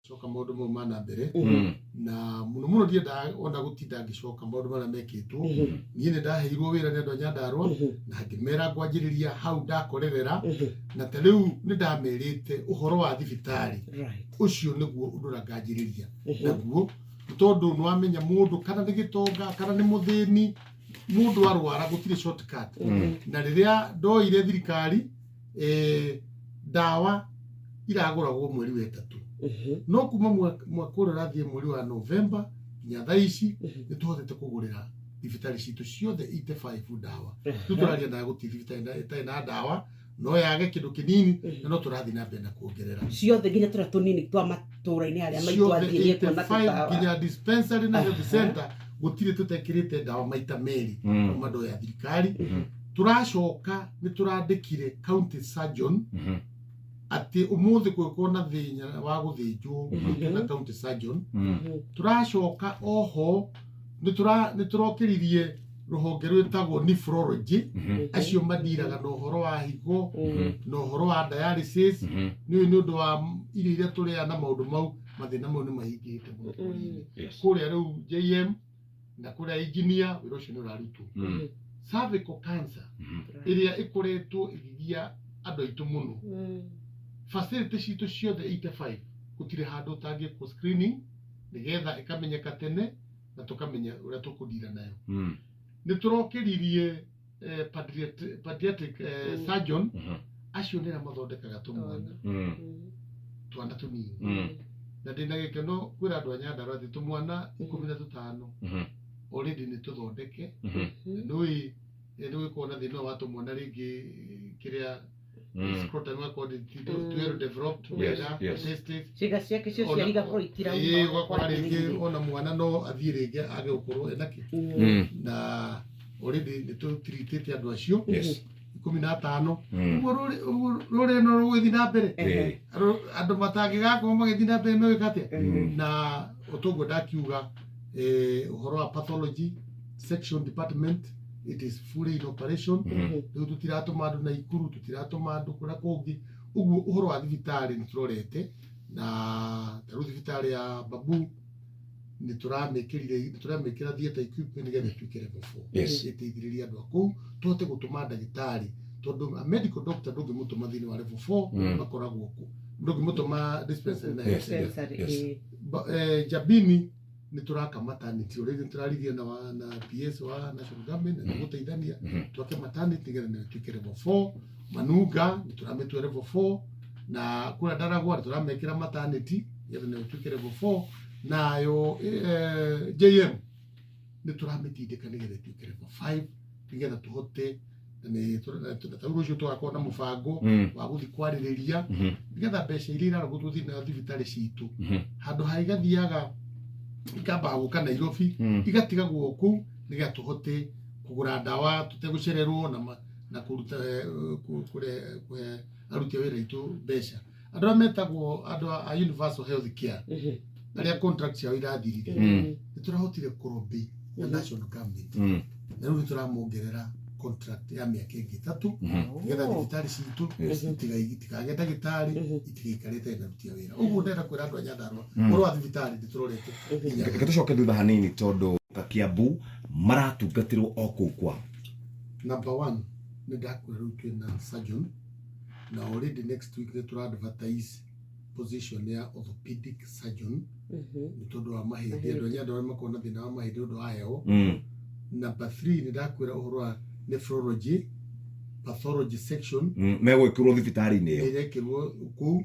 Coka maũndũ mau ma na mbere na mũno mũno ndiendaga ona gũtinda ngĩcoka maũndũ marĩa mekĩtwo. Niĩ nĩ ndaheirwo wĩra nĩ andũ a Nyandarũa na ngĩmera ngwanjĩrĩria hau ndakorerera, na ta rĩu nĩ ndamerĩte ũhoro wa thibitarĩ. Ũcio nĩguo ũndũ ũrĩa nganjĩrĩria naguo, nĩ tondũ nĩ wamenya mũndũ kana nĩ gĩtonga kana nĩ mũthĩni, mũndũ arwara gũtirĩ shortcut. Na rĩrĩa ndoire thirikari, ndawa iragũragwo mweri wa 3, no kuma mwaka ũrĩa ũrathiĩ mweri wa November nginya thaa ici, nĩ tũhotete kũgũrĩra thibitarĩ citũ ciothe 85 ndawa. Rĩu tũraria nawe gũtirĩ thibitarĩ ĩtarĩ na ndawa, no yage kĩndũ kĩnini, na no tũrathiĩ na mbere na kuongerera. Ciothe, nginya tũrĩa tũnini twa matũũra-inĩ harĩa maitũ ciothe athiĩ nĩekuona 85 tũtawa. Nginya dispensary na health center gũtirĩ tũtekĩrĩte ndawa maita merĩ kuma ndoya thirikari. Tũracoka nĩ tũrandĩkire county surgeon atĩ ũmũthĩ kũngĩkorwo na thĩna wa gũthĩnjwo, na county surgeon. Tũracoka oho nĩ tũrokĩririe rũhonge rwĩtagwo nephrology, acio mandiraga na ũhoro wa higo na ũhoro wa dialysis. Nĩ ũndũ wa irio iria tũrĩaga na maũndũ mau, mathĩna mau nĩ mahingĩte mũno bũrũri-inĩ. Kũrĩa rĩu JM na kũrĩa engineer, wĩra ũcio nĩ ũrarutwo. Cervical cancer ĩrĩa ĩkoretwo ĩkĩgia andũ aitũ mũno, facility citũ ciothe 85 gũtirĩ handũ ũtangĩkwo screening nĩgetha ĩkamenyeka tene na tũkamenya ũrĩa tũkũdira nayo. Nĩ tũrokĩririe pediatric surgeon, acio nĩ arĩa mathondekaga tũmwana, twana tũnini, na ndĩna gĩkeno kwĩra andũ a Nyandarũa atĩ tũmwana 15 already nĩ tũthondeke. Nĩũĩ nĩ gũkorwo na thĩna ũyũ wa tũmwana rĩngĩ kĩrĩa scrotum ĩgakorwo ti well developed wega, testes. Ciĩga ciake cio ciari igakorwo itirauma. Ũgakora rĩngĩ ona mwana no athiĩ rĩngĩ age gũkorwo ena kĩ, na already nĩ tũtiritĩte andũ acio 15. Ũguo ũguo rũrĩ no rũgũgĩthiĩ na mbere. Andũ matangĩgakorwo magĩthiĩ na mbere megwĩka atĩa? Na ũtoguo ndakiuga, ũhoro wa pathology section department, it is fully in operation. Rĩu tũtiratũma andũ Naikuru, tũtiratũma andũ kũrĩa kũngĩ. Ũguo ũhoro wa thibitarĩ nĩ tũrorete, na ta rĩu thibitarĩ ya Babu nĩ tũramĩkĩrire, nĩ tũramĩkĩra theatre equipment nĩgetha ĩtuĩke level 4, ĩteithĩrĩrie andũ a kũu tũhote gũtũma ndagĩtarĩ, tondũ a medical doctor ndũngĩmũtũma thĩinĩ wa level 4. Makoragwo kũ ndũngĩmũtũma dispensary na health center. Dispensary, Njabini nĩ tũraka maternity already, nĩ tũraririe na PS wa national government na gũteithania twake maternity nĩgetha nayo ĩtuĩke level 4. Manunga nĩ tũramĩtua level 4, na kũrĩa Ndaragwa nĩ tũramekĩra maternity nĩgetha nayo ĩtuĩke level 4. Nayo JM nĩ tũramĩtindĩka nĩgetha ĩtuĩke level 5, nĩgetha tũhote na nĩ na ta rĩu rũciũ tũgakorwo na mũbango wa gũthiĩ kwarĩrĩria nĩgetha mbeca iria irarogotwo thĩinĩ wa thibitarĩ citũ, handũ ha igathiaga ikambaga gũka Nairobi, igatigagwo kũu nĩgetha tũhote kũgũra ndawa tũtegũcererwo na kũruta kũhe aruti a wĩra aitũ mbeca, andũ arĩa metagwo andũ a universal health care, arĩa contract ciao irathirire. Nĩ tũrahotire kũrobĩ na national government, na rĩu nĩ tũramongerera contract ya mĩaka ĩngĩ 3 nĩgetha thibitarĩ citũ itikage ndagĩtarĩ, itigaikare itarĩ na aruti a wĩra. Ũguo ndĩrenda kwĩra andũ a Nyandarũa, ũhoro wa thibitarĩ nĩ tũrorete nginya Reke tũcoke thutha hanini, tondũ Kiambu maratungatĩrwo o kũu kwao. Number one, nĩ ndakwĩra rĩu twĩna surgeon, na already next week nĩ tũra advertise position ya orthopedic surgeon, nĩ tondũ wa mahĩndĩ. Andũ a Nyandarũa nĩ makoragwo na thĩna wa mahĩndĩ nĩ ũndũ wa heho. Number three, nĩ ndakwĩra ũhoro wa nephrology pathology section. Megwĩkĩrwo thibitarĩ-inĩ ĩyo. Ĩrekĩrwo kũu.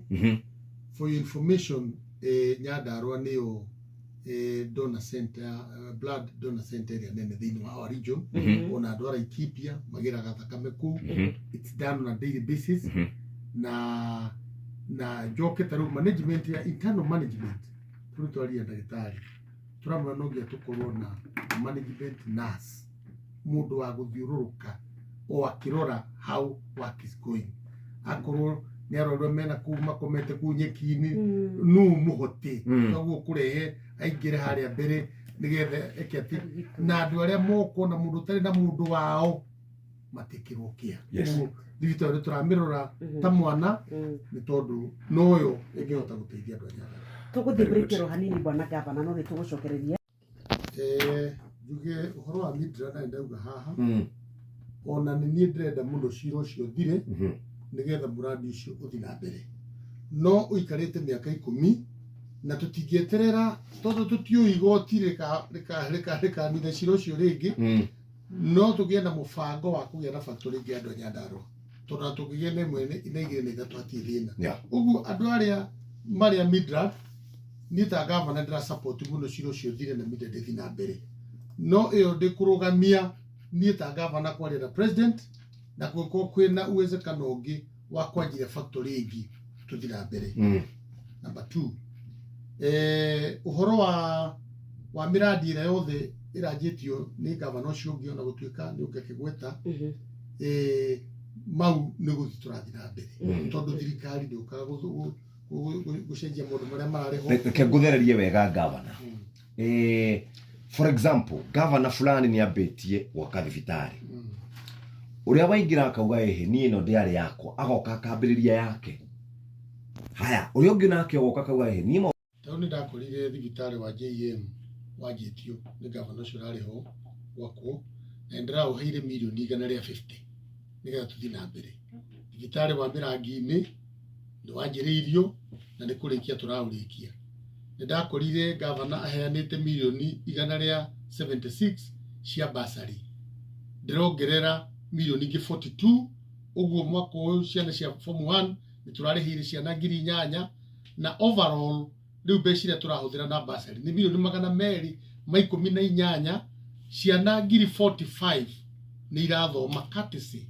For your information, Nyandarũa nĩyo donor center, blood donor center ĩrĩa nene thĩinĩ wa our region. Ona andũ a Laikipia magĩraga thakame kũu. It's done on a daily basis. Na njoke ta rĩu management ya internal management, rĩu twaria ndagĩtarĩ tũramwĩra no nginya tũkorwo na management nurse, mũndũ wa gũthiũrũrũka o akĩrora how work is going, akorwo nĩ arwaru mena kũu makomete kũu nyeki-inĩ, nũ mũhote koguo kũrehe aingĩre harĩa mbere nĩgetha eke atĩ na andũ arĩa mokona mũndũ ũtarĩ na mũndũ wao matikĩrwo kĩa. Ũguo thibitarĩ nĩ tũramĩrora ta mwana, nĩ tondũ noyo ĩngĩhota gũteithia andũ a Nyandarũa. Tũgũthiĩ Very good. break ro hanini, bwana gavana, no nĩ tũgũcokereria. Njuge ũhoro wa Midra na ndauga haha ona nĩ niĩ ndĩrenda mũno cira ũcio ũthire nĩgetha mũrandi ũcio ũthiĩ na mbere, no ũikarĩte mĩaka 10 na tũtingĩeterera tondũ tũtiũĩ igoti rĩkanina cira ũcio rĩngĩ. No tũgĩe na mũbango wa kũgĩa na factory ĩngĩ ya andũ a Nyandarũa, tondũ ona tũngĩgĩa na ĩmwe na igĩrĩ na ithatũ hatirĩ thĩna. Ũguo andũ arĩa marĩ a Midrand, niĩ ta gavana ndĩra support mũno cira ũcio ũthire na Midrand ĩthiĩ na mbere, no ĩyo ndĩkũrũgamia niĩ ta gavana kwaria na president, na kũngĩkorwo kwĩna uwezekano ũngĩ wa kwanjia factory ĩngĩ, tũthiĩ na mbere. Number two, ũhoro wa mĩrandi ĩrĩa yothe ĩranjĩtio nĩ gavana ũcio ũngĩ, ona gũtuĩka nĩ ũngĩ akĩgweta, mau nĩ gũthiĩ tũrathiĩ na mbere, tondũ thirikari ndĩũkaga gũcenjia maũndũ marĩa mararĩ ho. Reke ngũthererie wega, gavana. For example, gavana fulani nĩ ambĩtie gwaka thibitarĩ. Ũrĩa waingĩra akauga, "Ĩhĩ, niĩ ĩno ndĩarĩ yakwa," agoka akambĩrĩria yake. Haya, ũrĩa ũngĩ nake agoka akauga, "Ĩhĩ, niĩ Tarĩu nĩ ndakorire thibitarĩ wa JM wanjĩtio nĩ gavana ũcio ũrarĩ ho gwakwo, na nĩ ndĩraũheire mirioni 150 nĩgetha tũthiĩ na mbere. Thibitarĩ wa Mĩrangi-inĩ nĩ wanjĩrĩirio na nĩ kũrĩkia tũraũrĩkia. Nĩ ndakorire gavana aheanĩte mirioni 176 cia basarĩ, ndĩrongerera mirioni ingĩ 42. Ũguo mwaka ũyũ ciana cia form 1 nĩ tũrarĩhĩire ciana 8,000, na overall rĩu mbeca iria tũrahũthĩra na basarĩ nĩ mirioni 218. Ciana 45,000 nĩ irathoma courtesy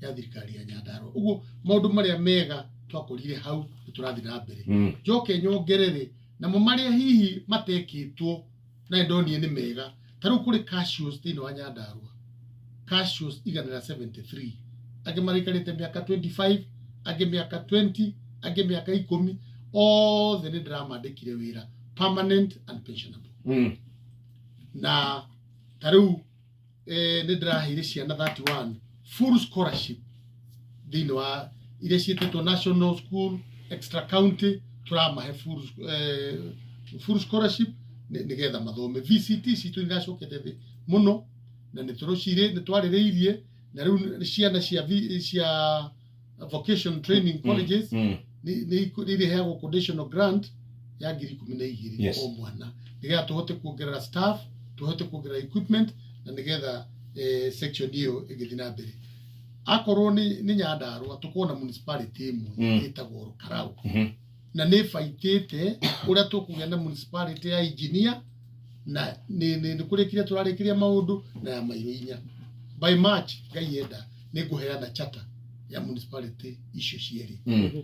ya thirikari ya Nyandarua. Ũguo maũndũ marĩa mega twakorire hau nĩ tũrathiĩ na mbere. Njoke nyongerere namo marĩa hihi matekĩtwo na nĩ ndonire nĩ mega. Ta rĩu kũrĩ casuals thĩinĩ wa Nyandarua, casuals 173, angĩ maraikarĩte mĩaka 25, angĩ mĩaka 20, angĩ mĩaka 10, othe nĩ ndĩramandĩkire wĩra permanent and pensionable. Na ta rĩu nĩ ndĩraheire ciana 31 full scholarship thĩinĩ wa iria ciĩtĩtwo national school extra county, tũramahe full scholarship nĩgetha mathome. VCT citũ nĩ iracokete thĩ mũno na nĩ tũrũcirĩ nĩ twarĩrĩirie, na rĩu ciana cia vocation training colleges nĩ irĩheagwo conditional grant ya 12,000 o mwana, nĩgetha tũhote kuongerera staff, tũhote kuongerera equipment, na nĩgetha section ĩyo ĩgĩthiĩ na mbere. Akorwo nĩ Nyandarũa, tũkorwo na municipality ĩmwe ĩtagwo Rukarau, na nĩ baitĩte ũrĩa tũkũgĩa na municipality ya engineer, na nĩ kũrĩkĩria tũrarĩkĩria maũndũ na ya mairo inya. By March, Ngai enda, nĩ ngũheana charter ya municipality icio cierĩ.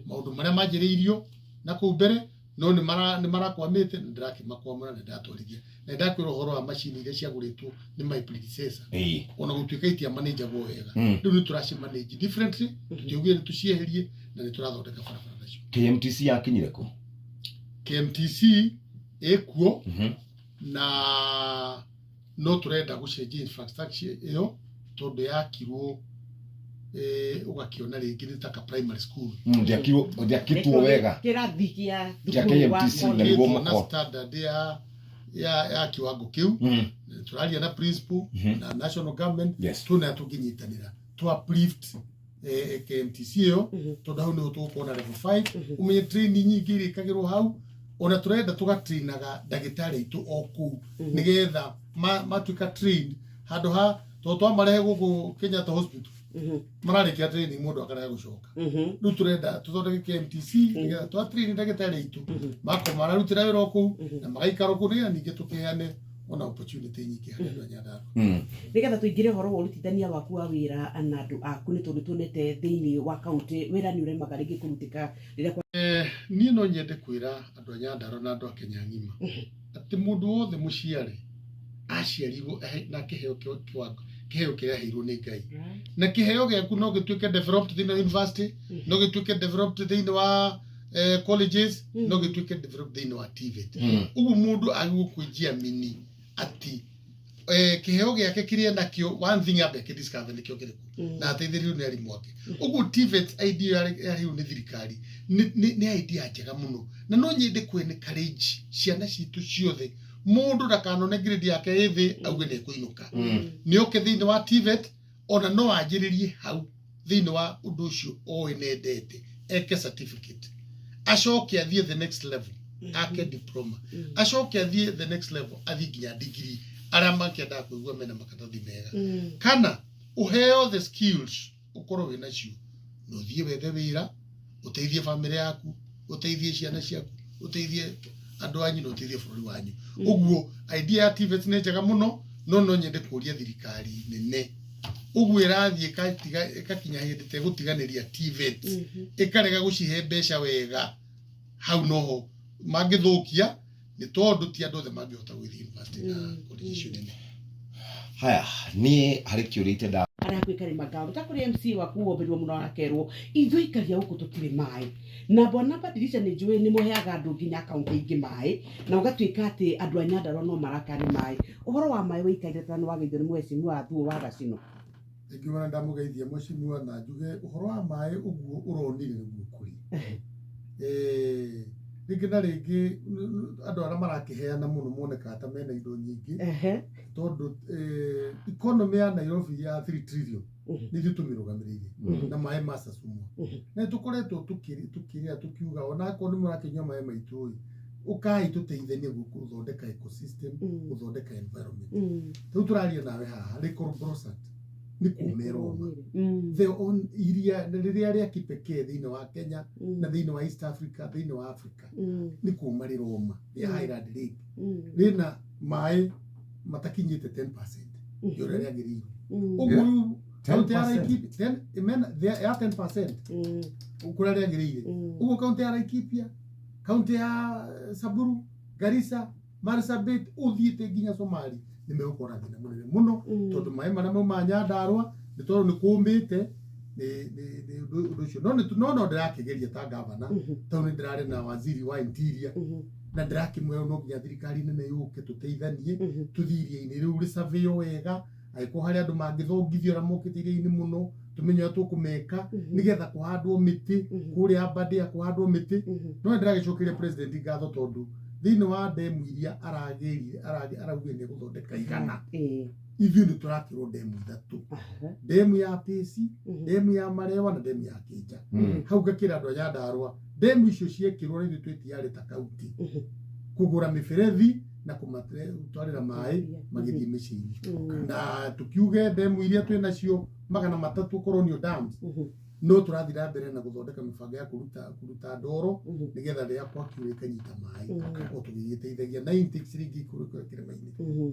Maũndũ marĩa manjĩrĩirio na kũu mbere no nĩ marakwamĩte na ndĩrakĩmakwamũra na ndatwarithia, na ndakwĩra ũhoro wa macini iria ciagũrĩtwo nĩ my predecessor, ona gũtuĩka itiamanĩnjagwo wega, rĩu nĩ tũracimanage differently. Tũtiaugire nĩ tũcieherie, na nĩ tũrathondeka barabara nacio. KMTC yakinyire kũ? KMTC ĩkuo, na no tũrenda gũcenjia infrastructure ĩyo, tondũ yakirwo ũgakĩona rĩngĩ nĩ taka primary school. Ndiakirwo wega. Kĩrathi kĩa Kĩa thukuru wa KMTC na college. nĩguo na standard ya kiwango kĩu. Tũraria na principal na national government, tuona tũngĩnyitanĩra to uplift KMTC ĩyo, tondũ hau nĩho tũgũkorwo na level 5. Ũmenye training nyingĩ irĩkagĩrwo hau, ona tũrenda tũgatrainaga ndagĩtarĩ aitũ o kũu, nĩgetha matuĩka trained handũ ha tondũ twamarehe gũkũ Kenyatta Hospital, mararĩkia training mũndũ akarega gũcoka. Rĩu tũrenda tũthondeke KMTC nĩgetha twa train ndagĩtarĩ aitũ, makorwo mararutĩra wĩra o kũu na magaikara o kũu, nĩgetha ningĩ tũkĩheane ona opportunity nyingĩ harĩ andũ a Nyandarua. Nĩgetha tũingĩre ũhoro wa ũrutithania waku wa wĩra na andũ aku, nĩ tondũ tuonete thĩinĩ wa kaunti wĩra nĩ ũremaga rĩngĩ kũrutĩka rĩrĩa Niĩ no nyende kwĩra andũ a Nyandarua na andũ a Kenya ng'ima atĩ mũndũ wothe mũciare aciarirwo na kĩheo kĩwango kĩheo kĩrĩa aheirwo nĩ Ngai, na kĩheo gĩaku no gĩtuĩke developed thĩinĩ wa university, no gĩtuĩke developed thĩinĩ wa colleges, no gĩtuĩke developed thĩinĩ wa TVET. Ũguo mũndũ agĩrĩirwo kwĩjiamini atĩ Kĩheo gĩake kĩrĩa nakĩo, one thing ambe akĩdiscover nĩkĩo kĩrĩkũ na ateithĩrĩrio nĩ arimũ ake. Ũguo TVET idea yarĩirwo nĩ thirikari nĩ idea njega mũno, na no nyende kũ encourage ciana citũ ciothe, mũndũ ndakanone grade yake ĩ thĩ auge nĩ ekũinũka. Nĩ oke thĩinĩ wa TVET, ona no anjĩrĩrie hau thĩinĩ wa ũndũ ũcio oĩ nendete, eke certificate, acoke athiĩ the next level, ake diploma, acoke athiĩ the next level, athiĩ nginya degree, arĩa makĩendaga kũigua mena makatathi mega, kana ũheo the skills ũkorwo wĩ nacio na ũthiĩ wethe wĩra, ũteithie bamĩrĩ yaku, ũteithie ciana ciaku, ũteithie andũ anyu na ũteithie bũrũri wanyu. Ũguo idea ya TVET nĩ njega mũno, no nyende kũria thirikari nene ũguo ĩrathiĩ ĩgakinya hĩndĩ ta ĩgũtiganĩria TVET, ĩkarega gũcihe mbeca wega, hau noho mangĩthũkia, nĩ tondũ ti andũ othe mangĩhota gũgĩthiĩ university na college icio nene. Haya, niĩ harĩ kĩũria itenda. Arĩa hakuhĩ karĩma ngao ta kũrĩ MC waku wombĩrwo mũno, akerwo ithuĩ ikaria gũkũ tũtirĩ maĩ, na bwana Badilisha nĩ njũĩ nĩ mũheaga andũ nginya kaunti ingĩ maĩ, na ũgatuĩka atĩ andũ a Nyandarua no maraka nĩ maĩ. Ũhoro wa maĩ wĩikarire ta nĩ wageithio nĩ mheshimiwa Thuo wa Gacino. Rĩngĩ ona ndamũgeithia mheshimiwa, na njuge ũhoro wa maĩ ũguo ũronire nĩguo kũrĩ. Rĩngĩ na rĩngĩ andũ arĩa marakĩheana mũno monekaga ta mena indo nyingĩ, tondũ economy ya Nairobi ya 3 trillion nĩ ithuĩ tũmĩrũgamĩrĩire na maĩ ma Sasumwa. Na nĩ tũkoretwo tũkĩrĩra tũkiuga onakorwo nĩ mũrakĩnyua maĩ maitũ ĩ, ũkai tũteithanie gũthondeka ecosystem, gũthondeka environment. Rĩu tũraria nawe haha, Lake Olbrosat nĩ kũmeroma the on iria rĩrĩa rĩa kipekee thĩinĩ wa Kenya na thĩinĩ wa East Africa, thĩinĩ wa Africa, nĩ kũma rĩroma rĩa Highland Lake, rĩna maĩ matakinyĩte 10% ya ũrĩa rĩagĩrĩirwo. Ũguo rĩu kaunti ya 10%. Laikipia ya 10% kũrĩa rĩagĩrĩire. Ũguo kaunti ya Laikipia, kaunti ya Samburu, Garissa, Marsabit, ũthiĩte nginya Somali, nĩ megũkorwo na thĩna mũnene mũno, tondũ maĩ marĩa maumaga Nyandarua nĩ tondũ nĩ kũmĩte nĩ ũndũ ũcio. No ndĩrakĩgeria ta gavana, tondũ nĩ ndĩrarĩ na waziri wa interior na ndĩrakĩmwĩra no nginya thirikari nene yũke tũteithanie, tũthiĩ iria-inĩ rĩu rĩcabĩo wega, angĩkorwo harĩ andũ mangĩthongithio arĩa mokĩte iria-inĩ mũno, tũmenye ũrĩa tũkũmeka nĩgetha kũhandwo mĩtĩ kũrĩa Aberdare, kũhandwo mĩtĩ. No nĩ ndĩragĩcokeria president ngatho, tondũ thĩinĩ wa ndemu iria aragĩrire araugire nĩ egũthondeka 100, ithuĩ nĩ tũrakĩrwo ndemu ithatũ, ndemu ya Pĩci, ndemu ya Marewa na ndemu ya Kĩnja. Hau ngakĩra andũ a Nyandarua, ndemu icio ciekĩrwo na ithuĩ twĩtiarĩ ta kaunti kũgũra mĩberethi na kũmatwarĩra maĩ magĩthiĩ mĩciĩ-inĩ, na tukiuge ndemu iria twĩ nacio 300 colonial dams, no tũrathiĩ na mbere na gũthondeka mĩbango ya kũruta ndoro nĩgetha rĩrĩa kwakiura ĩkanyita maĩ o tũgĩgĩteithagia na intakes rĩngĩ ikũrũka kĩrĩma-inĩ.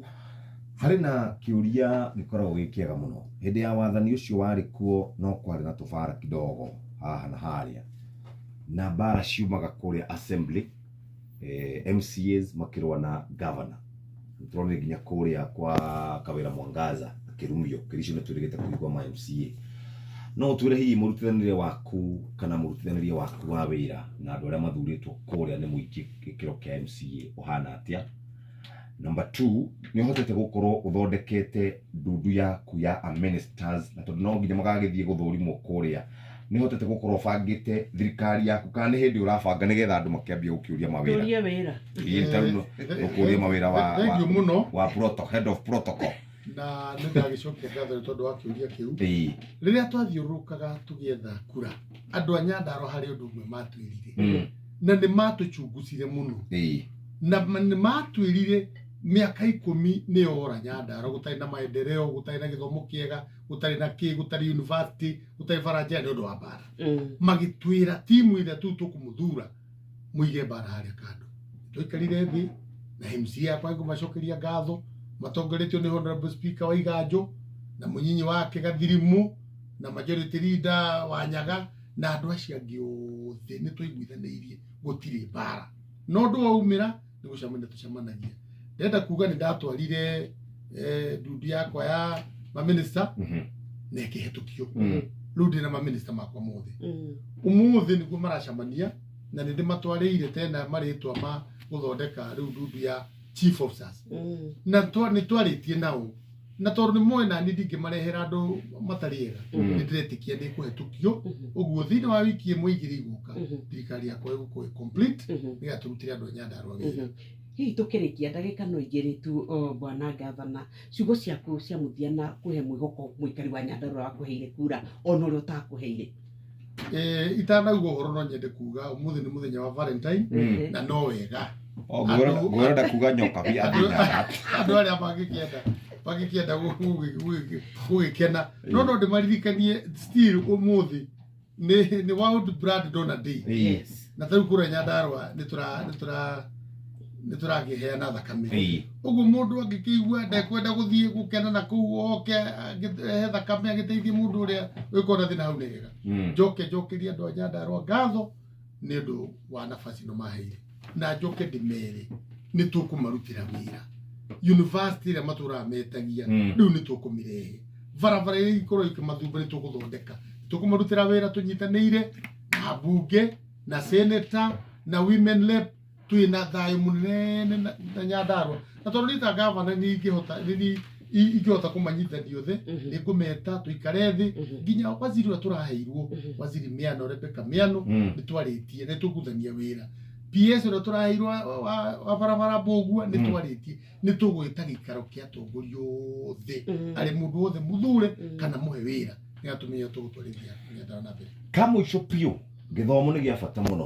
Harĩ na kĩũria gĩkoragwo gĩ kĩega mũno. Hĩndĩ ya wathani ũcio warĩ kuo, no kwarĩ na tũbara kidogo haha na harĩa, na mbara ciumaga kũrĩa assembly, MCAs makĩrũa na governor. Nĩtũronire nginya kũrĩa kwa Kawĩra Mwangaza akĩrumio kĩricio. Nĩ twĩrĩgĩte kũigua ma MCA, no ũtwĩre hihi mũrutithanĩrie waku kana mũrutithanĩrie waku wa wĩra na andũ arĩa mathurĩtwo kũrĩa nĩ mũingĩ gĩkĩro kĩa MCA ũhana atĩa? Number two, nĩ ũhotete gũkorwo ũthondekete ndundu yaku ya a ministers, na tondũ no nginya magagĩthiĩ gũthũrimwo kũrĩa, nĩ ũhotete gũkorwo ũbangĩte thirikari yaku kana nĩ hĩndĩ ũrabanga nĩgetha andũ makĩambia gũkĩũria mawĩra? Tũrie wĩra. Ĩĩ, ta rĩu ũkũria mawĩra wa Thank you mũno. wa head of protocol. Na nĩ ndagĩcokia ngatho nĩ tondũ wa kĩũria kĩu. Rĩrĩa twathiũrũrũkaga tũgĩetha kura, andũ a Nyandarua harĩ ũndũ ũmwe matwĩrire, na nĩ matũchungucire mũno, na nĩ matwĩrire mĩaka 10 nĩ yora Nyandarua gũtarĩ na maendeleo, gũtarĩ na gĩthomo kĩega, gũtarĩ na kĩ, gũtarĩ university, gũtarĩ bara njega nĩ ũndũ wa mbara. Magĩtwĩra timu ĩrĩa tu tũkũmũthura mũige mbara harĩa kando. Twaikarire thĩ na MCA yakwa, ngũmacokeria ngatho, matongoretio nĩ honorable speaker wa Iganjo na mũnyinyi wake Gathirimu na majority leader wa Nyaga na andũ acio angĩ othe, nĩ twaiguithanĩirie gũtirĩ mbara, no ũndũ waumĩra nĩ gũcemania tũcemanagia. Ndĩrenda kuga nĩ ndatwarire ndundu yakwa ya maminista na ĩkĩhetũkio. Rĩu ndĩna maminista makwa mothe. Ũmũthĩ nĩguo maracemania na nĩ ndĩmatwarĩire tena marĩtwa ma gũthondeka rĩu ndundu ya Chief officers na nĩ twarĩtie nao na tondũ nĩ moĩ nani ndingĩmarehera andũ matarĩ ega, nĩ ndĩretĩkia nĩ kũhetũkio. Ũguo thĩinĩ wa wiki ĩmwe igĩrĩ igũka, thirikari yakwa ĩgũkorwo ĩ complete, nĩgetha tũrutĩre andũ a Nyandarua wĩra. Hihi tũkĩrĩkia ndagĩka no igĩrĩ tu, bwana gavana, ciugo ciaku cia mũthia na kũhe mwĩhoko mũikari wa Nyandarua wakũheire kura ona ũrĩa ũtakũheire. Itanauga ũhoro no nyende kuga ũmũthĩ nĩ mũthenya wa Valentine, na no wega ngwĩrenda kuga nyoka bi athinaga. Andũ arĩa mangĩkĩenda gũgĩkena, no ndĩmaririkanie still ũmũthĩ nĩ World Blood Donor Day. Na tarĩu kũrĩa Nyandarua nĩ tũrakĩheana thakame. Ũguo mũndũ angĩkĩigua ndekwenda gũthiĩ gũkena na kũu, oke he thakame agĩteithie mũndũ ũrĩa wĩkorwo na thĩna hau, nĩ wega. Njoke njokerie andũ a Nyandarua ngatho nĩ ũndũ wa nafasi ĩno maheire, na njoke ndĩmere nĩ tũkũmarutĩra wĩra. University ĩrĩa matũraga metagia, rĩu nĩ tũkũmĩrehe. Barabara iria ikorwo ikĩmathumba nĩ tũgũthondeka. Tũkũmarutĩra wĩra tũnyitanĩire na mbunge na senator na women rep. Twĩna thayũ mũnene na Nyandarua, na tondũ niĩ ta gavana nĩ ingĩhota kũmanyitithania othe, nĩ ngũmeta tũikare thĩ, nginya waziri ũrĩa tũraheirwo, waziri Miano, Rebecca Miano, nĩ twarĩtie, nĩ tũguthania wĩra. PS ũrĩa tũraheirwo wa barabara Mbũgua, nĩ twarĩtie, nĩ tũgwĩta gĩikaro kĩa atongoria othe, arĩ mũndũ wothe mũthure kana mũhe wĩra, nĩgetha tũmenye tũgũtwarithia Nyandarua na mbere. Kamũico biũ, gĩthomo nĩ gĩa bata mũno.